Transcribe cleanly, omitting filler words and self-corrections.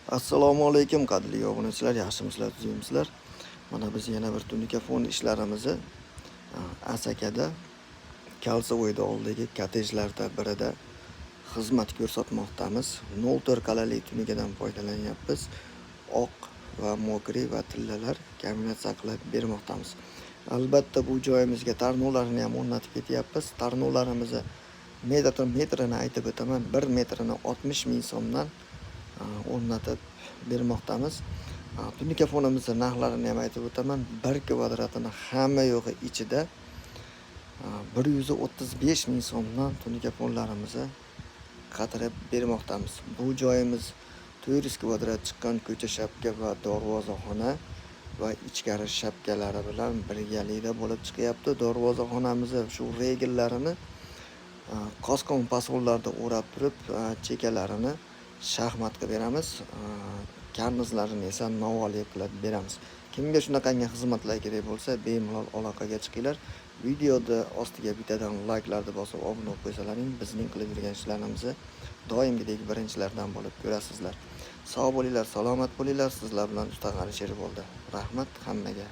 Assalomu alaykum, qadrli obunachilar, yaxshimisizlar, tuzukmisizlar? Mana biz yana bir tunikafon ishlarimizni Asakada Koltsevoyda oldidagi kottejlarda birida xizmat ko'rsatmoqdamiz. 0,4 qalali tunikadan foydalanyapmiz. Oq va мокрый va tillalar kombinatsiya qilib bermoqdamiz. Albatta, bu joyimizga tarnovlarini ham o'rnatib ketyapmiz. Tarnovlarimizni metr metrini aytib o'taman. 1 metrini 60 ming so'mdan o'rnatib bermoqdamiz. Tunikafonimizni narxlarini ham aytib o'taman. 1 kvadratini hamma yo'g'i ichida 135 ming so'mdan tunikafonlarimizni qatirib bermoqdamiz. Bu joyimiz 400 kvadrat chiqqan ko'cha shapka va darvozaxona va ichkari shapkalari bilan birgalikda bo'lib chiqyapti. Darvozaxonamizni shu regellarini qosqon pasollarda o'rab turib, chekalarini shaxmat qilib beramiz. Karnizlarini esa novoli qilib beramiz. Kimga shunaqangi xizmatlar kerak bo'lsa, bemalol aloqaga chiqinglar. Videoda ostiga bittadan layklarni bosib, obuna bo'lib qo'ysalaring, bizning qilib yurgan ishlarimizni doimgidek birinchilardan bo'lib ko'rasizlar. Sog' bo'linglar, salomat bo'linglar. Sizlar bilan Usta Alisher bo'ldi. Rahmat hammaga.